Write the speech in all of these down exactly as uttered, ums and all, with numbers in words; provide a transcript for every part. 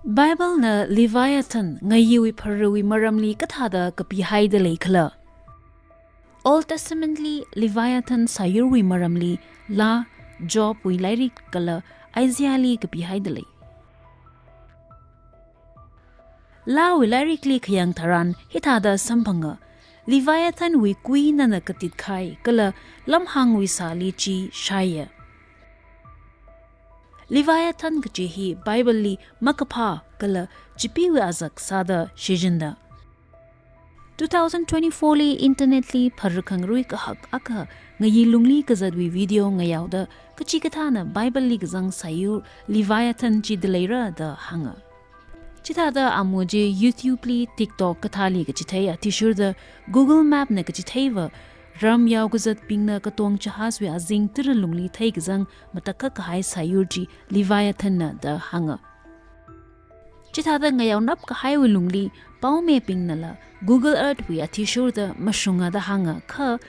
Bible na Leviathan ngayiwui pharawui maramli kathāda kapihaida leikhala? Old Testament li Leviathan sāyurwui maramli Laa, Job wui lairik kala Isaiah li kapihaida lei. Laa wui lairikli khayang tharan hithāda samphanga, Leviathan wui kui nana katitkahai kala lamhāngwui sāli chi shaiya. Leviathan kachi hi Bible li makaphā kala chipeewui azak sāda shichinda. Two thousand twenty-four li internet li pharakhangarui kahak akha ngayi lungli kazatwui video ngayaoda kachikathāna Bible li kazang sāyur Leviathan chida leira da hānga. Chithāda amo chi YouTube li, TikTok kathāli kachithei athishurda Google Map na kachitheiva ram yao kazatbingna katong jahazwui azing tara lungli theikazang matakhak kahai sāyur chi Leviathan na da hānga. Chithāda ngayaonap kahaiwui lungli paomibingnala Google Earth wui athishurda mashunga da hānga kha,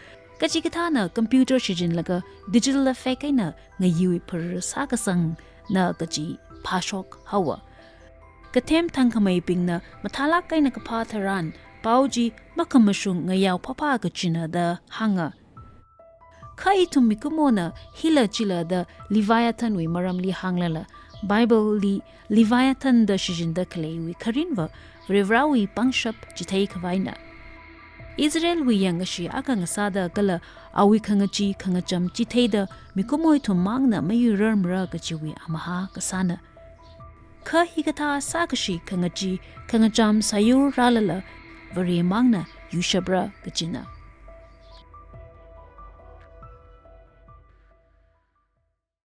kachikathāna computer shichinlaga digital effect eina ngayiwui phara sākasangna kachi phāshok haowa. Kathem thangkhameibingna mathālāk eina kaphā tharan pao chi makhamashung ngayao phāphā kachina da hānga. Kha ithum mikumona hila chila da Leviathan wui maramli hānglala, Bible li Leviathan da shichinda khaleiwui kharinva Varivarāwui pangshap chitheikhavai na. Israel wui yangkashi akha ngasāda kala awui khangachee khangacham chitheida mikumo ithum mangna mayuirarmara kachiwui amahā kasāna. Kha hikathā sākashi khangachee khangacham sāyur rālala Varemangna yuishapra kachina.